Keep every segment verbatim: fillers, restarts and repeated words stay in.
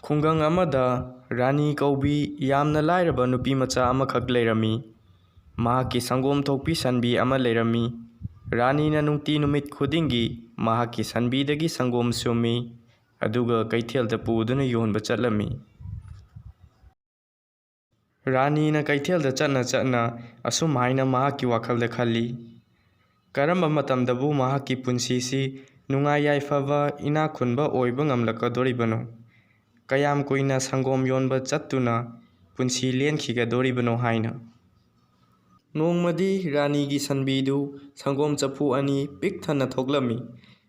ꯈꯨꯡꯒꯪ ꯑꯃꯗ ꯔꯥꯅꯤ ꯀꯧꯕꯤ ꯌꯥꯝꯅ ꯂꯥꯏꯔꯕ ꯅꯨꯄꯤ ꯃꯆꯥ ꯑꯃꯈꯛ ꯂꯩꯔꯝꯃꯤ꯫ ꯃꯍꯥꯛꯀꯤ ꯁꯪꯒꯣꯝ ꯊꯣꯛꯄꯤ ꯁꯟꯕꯤ ꯑꯃ ꯂꯩꯔꯝꯃꯤ꯫ ꯔꯥꯅꯤꯅ ꯅꯨꯡꯇꯤ ꯅꯨꯃꯤꯠ ꯈꯨꯗꯤꯡꯒꯤ ꯃꯍꯥꯛꯀꯤ ꯁꯟꯕꯤꯗꯒꯤ ꯁꯪꯒꯣꯝ ꯁꯨꯝꯃꯤ, ꯑꯗꯨꯒ ꯀꯩꯊꯦꯜꯗ ꯄꯨꯗꯨꯅ ꯌꯣꯟꯕ ꯆꯠꯂꯝꯃꯤ꯫ ꯔꯥꯅꯤꯅ ꯀꯩꯊꯦꯜꯗ ꯆꯠꯅ ꯆꯠꯅ ꯑꯁꯨꯝ ꯍꯥꯏꯅ ꯃꯍꯥꯛꯀꯤ ꯋꯥꯈꯜꯗ ꯈꯜꯂꯤ, "ꯀꯔꯝꯕ ꯃꯇꯝꯗꯕꯨ ꯃꯍꯥꯛꯀꯤ ꯄꯨꯟꯁꯤꯁꯤ ꯅꯨꯡꯉꯥꯏ ꯌꯥꯏꯐꯕ, ꯏꯅꯥꯛ ꯈꯨꯟꯕ ꯑꯣꯏꯕ ꯉꯝꯂꯛꯀꯗꯣꯔꯤꯕꯅꯣ? ꯀꯌꯥꯝ ꯀꯨꯏꯅ ꯁꯪꯒꯣꯝ ꯌꯣꯟꯕ ꯆꯠꯇꯨꯅ ꯄꯨꯟꯁꯤ ꯂꯦꯟꯈꯤꯒꯗꯣꯔꯤꯕꯅꯣ?" ꯍꯥꯏꯅ꯫ ꯅꯣꯡꯃꯗꯤ ꯔꯥꯅꯤꯒꯤ ꯁꯟꯕꯤꯗꯨ ꯁꯪꯒꯣꯝ ꯆꯐꯨ ꯑꯅꯤ ꯄꯤꯛ ꯊꯟꯅ ꯊꯣꯛꯂꯝꯃꯤ꯫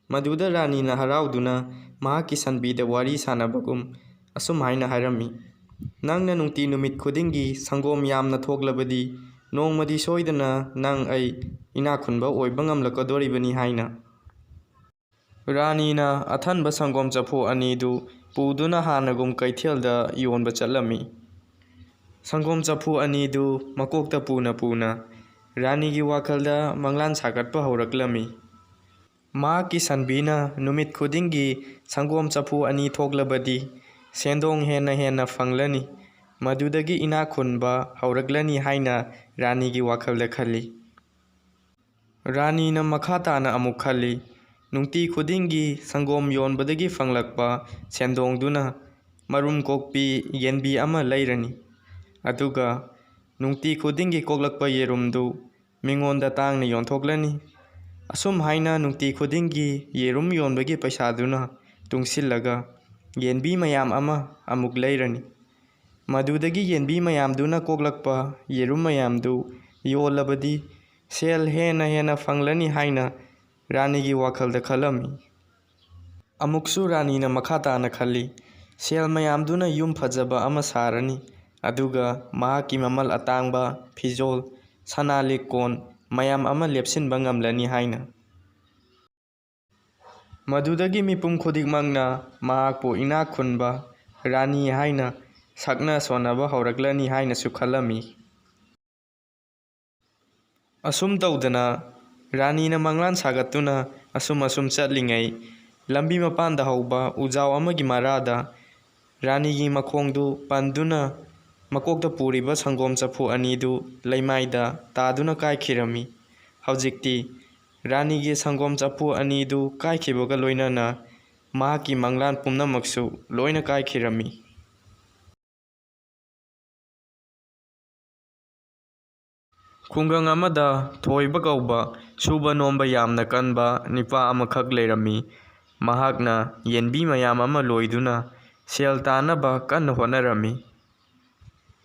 ꯃꯗꯨꯗ ꯔꯥꯅꯤꯅ ꯍꯔꯥꯎꯗꯨꯅ ꯃꯍꯥꯛꯀꯤ ꯁꯟꯕꯤꯗ ꯋꯥꯔꯤ ꯁꯥꯟꯅꯕꯒꯨꯝ ꯑꯁꯨꯝ ꯍꯥꯏꯅ ꯍꯥꯏꯔꯝꯃꯤ, "ꯅꯪꯅ ꯅꯨꯡꯇꯤ ꯅꯨꯃꯤꯠ ꯈꯨꯗꯤꯡꯒꯤ ꯁꯪꯒꯣꯝ ꯌꯥꯝꯅ ꯊꯣꯛꯂꯕꯗꯤ, ꯅꯣꯡꯃꯗꯤ ꯁꯣꯏꯗꯅ ꯅꯪ ꯑꯩ ꯏꯅꯥꯛ ꯈꯨꯟꯕ ꯑꯣꯏꯕ ꯉꯝꯂꯛꯀꯗꯣꯔꯤꯕꯅꯤ" ꯍꯥꯏꯅ꯫ ꯔꯥꯅꯤꯅ ꯑꯊꯟꯕ ꯁꯪꯒꯣꯝ ꯆꯐꯨ ꯑꯅꯤꯗꯨ ꯄꯨꯗꯨꯅ ꯍꯥꯟꯅꯒꯨꯝ ꯀꯩꯊꯦꯜꯗ ꯌꯣꯟꯕ ꯆꯠꯂꯝꯃꯤ꯫ ꯁꯪꯒꯣꯝ ꯆꯐꯨ ꯑꯅꯤꯗꯨ ꯃꯀꯣꯛꯇ ꯄꯨꯅ ꯄꯨꯅ ꯔꯥꯅꯤꯒꯤ ꯋꯥꯈꯜꯗ ꯃꯪꯂꯥꯟ ꯁꯥꯒꯠꯄ ꯍꯧꯔꯛꯂꯝꯃꯤ꯫ ꯃꯍꯥꯛꯀꯤ ꯁꯟꯕꯤꯅ ꯅꯨꯃꯤꯠ ꯈꯨꯗꯤꯡꯒꯤ ꯁꯪꯒꯣꯝ ꯆꯐꯨ ꯑꯅꯤ ꯊꯣꯛꯂꯕꯗꯤ ꯁꯦꯟꯗꯣꯡ ꯍꯦꯟꯅ ꯍꯦꯟꯅ ꯐꯪꯂꯅꯤ, ꯃꯗꯨꯗꯒꯤ ꯏꯅꯥꯛ ꯈꯨꯟꯕ ꯍꯧꯔꯛꯂꯅꯤ ꯍꯥꯏꯅ ꯔꯥꯅꯤꯒꯤ ꯋꯥꯈꯜꯗ ꯈꯜꯂꯤ꯫ ꯔꯥꯅꯤꯅ ꯃꯈꯥ ꯇꯥꯅ ꯑꯃꯨꯛ ꯈꯜꯂꯤ, ꯅꯨꯡꯇꯤ ꯈꯨꯗꯤꯡꯒꯤ ꯁꯪꯒꯣꯝ ꯌꯣꯟꯕꯗꯒꯤ ꯐꯪꯂꯛꯄ ꯁꯦꯟꯗꯣꯡꯗꯨꯅ ꯃꯔꯨꯝ ꯀꯣꯛꯄꯤ ꯌꯦꯟꯕꯤ ꯑꯃ ꯂꯩꯔꯅꯤ, ꯑꯗꯨꯒ ꯅꯨꯡꯇꯤ ꯈꯨꯗꯤꯡꯒꯤ ꯀꯣꯛꯂꯛꯄ ꯌꯦꯔꯨꯝꯗꯨ ꯃꯤꯉꯣꯟꯗ ꯇꯥꯡꯅ ꯌꯣꯟꯊꯣꯛꯂꯅꯤ꯫ ꯑꯁꯨꯝ ꯍꯥꯏꯅ ꯅꯨꯡꯇꯤ ꯈꯨꯗꯤꯡꯒꯤ ꯌꯦꯔꯨꯝ ꯌꯣꯟꯕꯒꯤ ꯄꯩꯁꯥꯗꯨꯅ ꯇꯨꯡꯁꯤꯜꯂꯒ ꯌꯦꯟꯕꯤ ꯃꯌꯥꯝ ꯑꯃ ꯑꯃꯨꯛ ꯂꯩꯔꯅꯤ꯫ ꯃꯗꯨꯗꯒꯤ ꯌꯦꯟꯕꯤ ꯃꯌꯥꯝꯗꯨꯅ ꯀꯣꯛꯂꯛꯄ ꯌꯦꯔꯨꯝ ꯃꯌꯥꯝꯗꯨ ꯌꯣꯜꯂꯕꯗꯤ ꯁꯦꯜ ꯍꯦꯟꯅ ꯍꯦꯟꯅ ꯐꯪꯂꯅꯤ ꯍꯥꯏꯅ ꯔꯥꯅꯤꯒꯤ ꯋꯥꯈꯜꯗ ꯈꯜꯂꯝꯃꯤ꯫ ꯑꯃꯨꯛꯁꯨ ꯔꯥꯅꯤꯅ ꯃꯈꯥ ꯇꯥꯅ ꯈꯜꯂꯤ, ꯁꯦꯜ ꯃꯌꯥꯝꯗꯨꯅ ꯌꯨꯝ ꯐꯖꯕ ꯑꯃ ꯁꯥꯔꯅꯤ, ꯑꯗꯨꯒ ꯃꯍꯥꯛꯀꯤ ꯃꯃꯜ ꯑꯇꯥꯡꯕ ꯐꯤꯖꯣꯜ, ꯁꯅꯥ ꯂꯤꯛꯀꯣꯟ ꯃꯌꯥꯝ ꯑꯃ ꯂꯦꯞꯁꯤꯟꯕ ꯉꯝꯂꯅꯤ ꯍꯥꯏꯅ꯫ ꯃꯗꯨꯗꯒꯤ ꯃꯤꯄꯨꯝ ꯈꯨꯗꯤꯡꯃꯛꯅ ꯃꯍꯥꯛꯄꯨ ꯏꯅꯥꯛ ꯈꯨꯟꯕ ꯔꯥꯅꯤ ꯍꯥꯏꯅ ꯁꯛꯅ ꯁꯣꯟꯅꯕ ꯍꯧꯔꯛꯂꯅꯤ ꯍꯥꯏꯅꯁꯨ ꯈꯜꯂꯝꯃꯤ꯫ ꯑꯁꯨꯝ ꯇꯧꯗꯅ ꯔꯥꯅꯤꯅ ꯃꯪꯂꯥꯟ ꯁꯥꯒꯠꯇꯨꯅ ꯑꯁꯨꯝ ꯑꯁꯨꯝ ꯆꯠꯂꯤꯉꯩ, ꯂꯝꯕꯤ ꯃꯄꯥꯟꯗ ꯍꯧꯕ ꯎꯖꯥꯎ ꯑꯃꯒꯤ ꯃꯔꯥꯗ ꯔꯥꯅꯤꯒꯤ ꯃꯈꯣꯡꯗꯨ ꯄꯟꯗꯨꯅ ꯃꯀꯣꯛꯇ ꯄꯨꯔꯤꯕ ꯁꯪꯒꯣꯝ ꯆꯐꯨ ꯑꯅꯤꯗꯨ ꯂꯩꯃꯥꯏꯗ ꯇꯥꯗꯨꯅ ꯀꯥꯏꯈꯤꯔꯝꯃꯤ꯫ ꯍꯧꯖꯤꯛꯇꯤ ꯔꯥꯅꯤꯒꯤ ꯁꯪꯒꯣꯝ ꯆꯐꯨ ꯑꯅꯤꯗꯨ ꯀꯥꯏꯈꯤꯕꯒ ꯂꯣꯏꯅꯅ ꯃꯍꯥꯛꯀꯤ ꯃꯪꯂꯥꯟ ꯄꯨꯝꯅꯃꯛꯁꯨ ꯂꯣꯏꯅ ꯀꯥꯏꯈꯤꯔꯝꯃꯤ꯫ ꯈꯨꯡꯒꯪ ꯑꯃꯗ ꯊꯣꯏꯕ ꯀꯧꯕ ꯁꯨꯕ ꯅꯣꯝꯕ ꯌꯥꯝꯅ ꯀꯟꯕ ꯅꯨꯄꯥ ꯑꯃꯈꯛ ꯂꯩꯔꯝꯃꯤ꯫ ꯃꯍꯥꯛꯅ ꯌꯦꯟꯕꯤ ꯃꯌꯥꯝ ꯑꯃ ꯂꯣꯏꯗꯨꯅ ꯁꯦꯜ ꯇꯥꯟꯅꯕ ꯀꯟꯅ ꯍꯣꯠꯅꯔꯝꯃꯤ꯫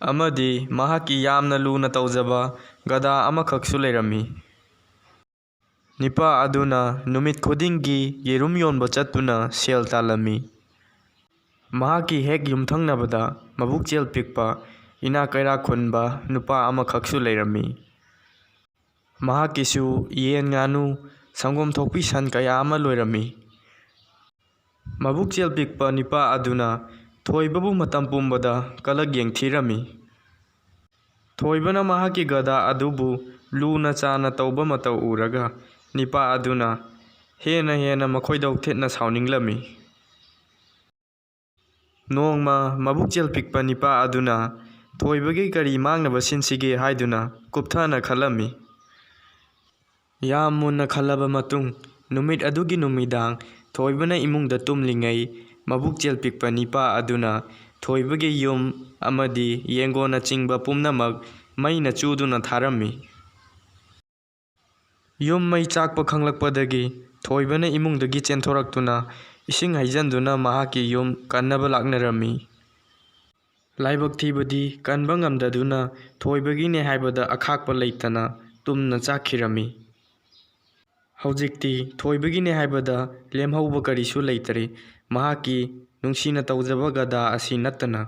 ꯑꯃꯗꯤ ꯃꯍꯥꯛꯀꯤ ꯌꯥꯝꯅ ꯂꯨꯅ ꯇꯧꯖꯕ ꯒꯙꯥ ꯑꯃꯈꯛꯁꯨ ꯂꯩꯔꯝꯃꯤ꯫ ꯅꯨꯄꯥ ꯑꯗꯨꯅ ꯅꯨꯃꯤꯠ ꯈꯨꯗꯤꯡꯒꯤ ꯌꯦꯔꯨꯝ ꯌꯣꯟꯕ ꯆꯠꯇꯨꯅ ꯁꯦꯜ ꯇꯥꯜꯂꯝꯃꯤ꯫ ꯃꯍꯥꯛꯀꯤ ꯍꯦꯛ ꯌꯨꯝꯊꯪꯅꯕꯗ ꯃꯕꯨꯛꯆꯦꯜ ꯄꯤꯛꯄ, ꯏꯅꯥꯛ ꯀꯩꯔꯥꯛ ꯈꯨꯟꯕ ꯅꯨꯄꯥ ꯑꯃꯈꯛꯁꯨ ꯂꯩꯔꯝꯃꯤ꯫ ꯃꯍꯥꯛꯀꯤꯁꯨ ꯌꯦꯟ, ꯉꯥꯅꯨ, ꯁꯪꯒꯣꯝ ꯊꯣꯛꯄꯤ ꯁꯟ ꯀꯌꯥ ꯑꯃ ꯂꯣꯏꯔꯝꯃꯤ꯫ ꯃꯕꯨꯛꯆꯦꯜ ꯄꯤꯛꯄ ꯅꯨꯄꯥ ꯑꯗꯨꯅ ꯊꯣꯏꯕꯕꯨ ꯃꯇꯝ ꯄꯨꯝꯕꯗ ꯀꯂꯛ ꯌꯦꯡꯊꯤꯔꯝꯃꯤ꯫ ꯊꯣꯏꯕꯅ ꯃꯍꯥꯛꯀꯤ ꯒꯙꯥ ꯑꯗꯨꯕꯨ ꯂꯨꯅ ꯆꯥꯅ ꯇꯧꯕ ꯃꯇꯧ ꯎꯔꯒ ꯅꯨꯄꯥ ꯑꯗꯨꯅ ꯍꯦꯟꯅ ꯍꯦꯟꯅ ꯃꯈꯣꯏꯗꯧ ꯊꯤꯅ ꯁꯥꯎꯅꯤꯡꯂꯝꯃꯤ꯫ ꯅꯣꯡꯃ ꯃꯕꯨꯛꯆꯦꯜ ꯄꯤꯛꯄ ꯅꯨꯄꯥ ꯑꯗꯨꯅ ꯊꯣꯏꯕꯒꯤ ꯀꯔꯤ ꯃꯥꯡꯅꯕ ꯁꯤꯟꯁꯤꯒꯦ ꯍꯥꯏꯗꯨꯅ ꯀꯨꯞꯊꯅ ꯈꯜꯂꯝꯃꯤ꯫ ꯌꯥꯝ ꯃꯨꯟꯅ ꯈꯜꯂꯕ ꯃꯇꯨꯡ, ꯅꯨꯃꯤꯠ ꯑꯗꯨꯒꯤ ꯅꯨꯃꯤꯗꯥꯡ ꯊꯣꯏꯕꯅ ꯏꯃꯨꯡꯗ ꯇꯨꯝꯂꯤꯉꯩ, ꯃꯕꯨꯛꯆꯦꯜ ꯄꯤꯛꯄ ꯅꯨꯄꯥ ꯑꯗꯨꯅ ꯊꯣꯏꯕꯒꯤ ꯌꯨꯝ ꯑꯃꯗꯤ ꯌꯦꯡꯒꯣꯟꯅꯆꯤꯡꯕ ꯄꯨꯝꯅꯃꯛ ꯃꯩꯅ ꯆꯨꯗꯨꯅ ꯊꯥꯔꯝꯃꯤ꯫ ꯌꯨꯝ ꯃꯩ ꯆꯥꯛꯄ ꯈꯪꯂꯛꯄꯗꯒꯤ ꯊꯣꯏꯕꯅ ꯏꯃꯨꯡꯗꯒꯤ ꯆꯦꯟꯊꯣꯔꯛꯇꯨꯅ ꯏꯁꯤꯡ ꯍꯩꯖꯤꯟꯗꯨꯅ ꯃꯍꯥꯛꯀꯤ ꯌꯨꯝ ꯀꯟꯅꯕ ꯂꯥꯛꯅꯔꯝꯃꯤ꯫ ꯂꯥꯏꯕꯛ ꯊꯤꯕꯗꯤ ꯀꯟꯕ ꯉꯝꯗꯗꯨꯅ ꯊꯣꯏꯕꯒꯤꯅꯦ ꯍꯥꯏꯕꯗ ꯑꯈꯥꯛꯄ ꯂꯩꯇꯅ ꯇꯨꯝꯅ ꯆꯥꯛꯈꯤꯔꯝꯃꯤ꯫ ꯍꯧꯖꯤꯛꯇꯤ ꯊꯣꯏꯕꯒꯤꯅꯦ ꯍꯥꯏꯕꯗ ꯂꯦꯝꯍꯧꯕ ꯀꯔꯤꯁꯨ ꯂꯩꯇꯔꯦ꯫ ꯃꯍꯥꯛꯀꯤ ꯅꯨꯡꯁꯤꯅ ꯇꯧꯖꯕ ꯒꯙꯥ ꯑꯁꯤ ꯅꯠꯇꯅ꯫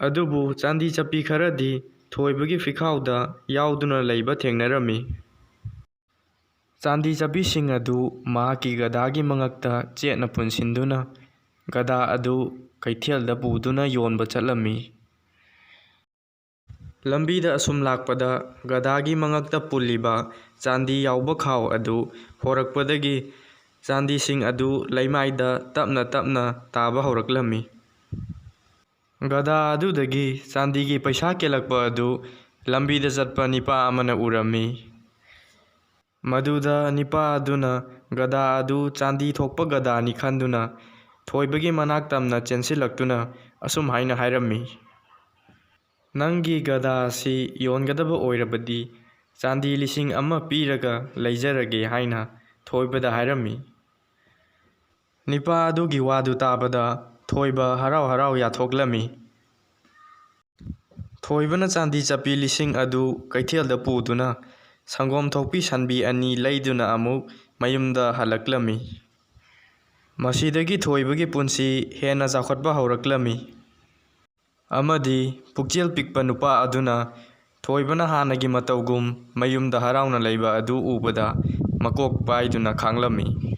ꯑꯗꯨꯕꯨ ꯆꯥꯟꯗꯤ ꯆꯠꯄꯤ ꯈꯔꯗꯤ ꯊꯣꯏꯕꯒꯤ ꯐꯤꯈꯥꯎꯗ ꯌꯥꯎꯗꯨꯅ ꯂꯩꯕ ꯊꯦꯡꯅꯔꯝꯃꯤ꯫ ꯆꯥꯟꯗꯤ ꯆꯠꯄꯤꯁꯤꯡ ꯑꯗꯨ ꯃꯍꯥꯛꯀꯤ ꯒꯙꯥꯒꯤ ꯃꯉꯛꯇ ꯆꯦꯠꯅ ꯄꯨꯟꯁꯤꯟꯗꯨꯅ ꯒꯙꯥ ꯑꯗꯨ ꯀꯩꯊꯦꯜꯗ ꯄꯨꯗꯨꯅ ꯌꯣꯟꯕ ꯆꯠꯂꯝꯃꯤ꯫ ꯂꯝꯕꯤꯗ ꯑꯁꯨꯝ ꯂꯥꯛꯄꯗ ꯒꯙꯥꯒꯤ ꯃꯉꯛꯇ ꯄꯨꯜꯂꯤꯕ ꯆꯥꯟꯗꯤ ꯌꯥꯎꯕ ꯈꯥꯎ ꯑꯗꯨ ꯍꯣꯔꯛꯄꯗꯒꯤ ꯆꯥꯟꯗꯤꯁꯤꯡ ꯑꯗꯨ ꯂꯩꯃꯥꯏꯗ ꯇꯞꯅ ꯇꯞꯅ ꯇꯥꯕ ꯍꯧꯔꯛꯂꯝꯃꯤ꯫ ꯒꯙꯥ ꯑꯗꯨꯗꯒꯤ ꯆꯥꯟꯗꯤꯒꯤ ꯄꯩꯁꯥ ꯀꯦꯜꯂꯛꯄ ꯑꯗꯨ ꯂꯝꯕꯤꯗ ꯆꯠꯄ ꯅꯤꯄꯥ ꯑꯃꯅ ꯎꯔꯝꯃꯤ꯫ ꯃꯗꯨꯗ ꯅꯤꯄꯥ ꯑꯗꯨꯅ ꯒꯙꯥ ꯑꯗꯨ ꯆꯥꯟꯗꯤ ꯊꯣꯛꯄ ꯒꯙꯥꯅꯤ ꯈꯟꯗꯨꯅ ꯊꯣꯏꯕꯒꯤ ꯃꯅꯥꯛ ꯇꯝꯅ ꯆꯦꯟꯁꯤꯜꯂꯛꯇꯨꯅ ꯑꯁꯨꯝ ꯍꯥꯏꯅ ꯍꯥꯏꯔꯝꯃꯤ, "ꯅꯪꯒꯤ ꯒꯙꯥ ꯑꯁꯤ ꯌꯣꯟꯒꯗꯕ ꯑꯣꯏꯔꯕꯗꯤ ꯆꯥꯟꯗꯤ ꯂꯤꯁꯤꯡ ꯑꯃ ꯄꯤꯔꯒ ꯂꯩꯖꯔꯒꯦ" ꯍꯥꯏꯅ ꯊꯣꯏꯕꯗ ꯍꯥꯏꯔꯝꯃꯤ꯫ ꯅꯤꯄꯥ ꯑꯗꯨꯒꯤ ꯋꯥꯗꯨ ꯇꯥꯕꯗ ꯊꯣꯏꯕ ꯍꯔꯥꯎ ꯍꯔꯥꯎ ꯌꯥꯊꯣꯛꯂꯝꯃꯤ꯫ ꯊꯣꯏꯕꯅ ꯆꯥꯟꯗꯤ ꯆꯞꯄꯤ ꯂꯤꯁꯤꯡ ꯑꯗꯨ ꯀꯩꯊꯦꯜꯗ ꯄꯨꯗꯨꯅ ꯁꯪꯒꯣꯝ ꯊꯣꯛꯄꯤ ꯁꯟꯕꯤ ꯑꯅꯤ ꯂꯩꯗꯨꯅ ꯑꯃꯨꯛ ꯃꯌꯨꯝꯗ ꯍꯜꯂꯛꯂꯝꯃꯤ꯫ ꯃꯁꯤꯗꯒꯤ ꯊꯣꯏꯕꯒꯤ ꯄꯨꯟꯁꯤ ꯍꯦꯟꯅ ꯆꯥꯎꯈꯠꯄ ꯍꯧꯔꯛꯂꯝꯃꯤ꯫ ꯑꯃꯗꯤ ꯄꯨꯛꯆꯦꯜ ꯄꯤꯛꯄ ꯅꯨꯄꯥ ꯑꯗꯨꯅ ꯊꯣꯏꯕꯅ ꯍꯥꯟꯅꯒꯤ ꯃꯇꯧꯒꯨꯝ ꯃꯌꯨꯝꯗ ꯍꯔꯥꯎꯅ ꯂꯩꯕ ꯑꯗꯨ ꯎꯕꯗ ꯃꯀꯣꯛ ꯄꯥꯏꯗꯨꯅ ꯈꯥꯡꯂꯝꯃꯤ꯫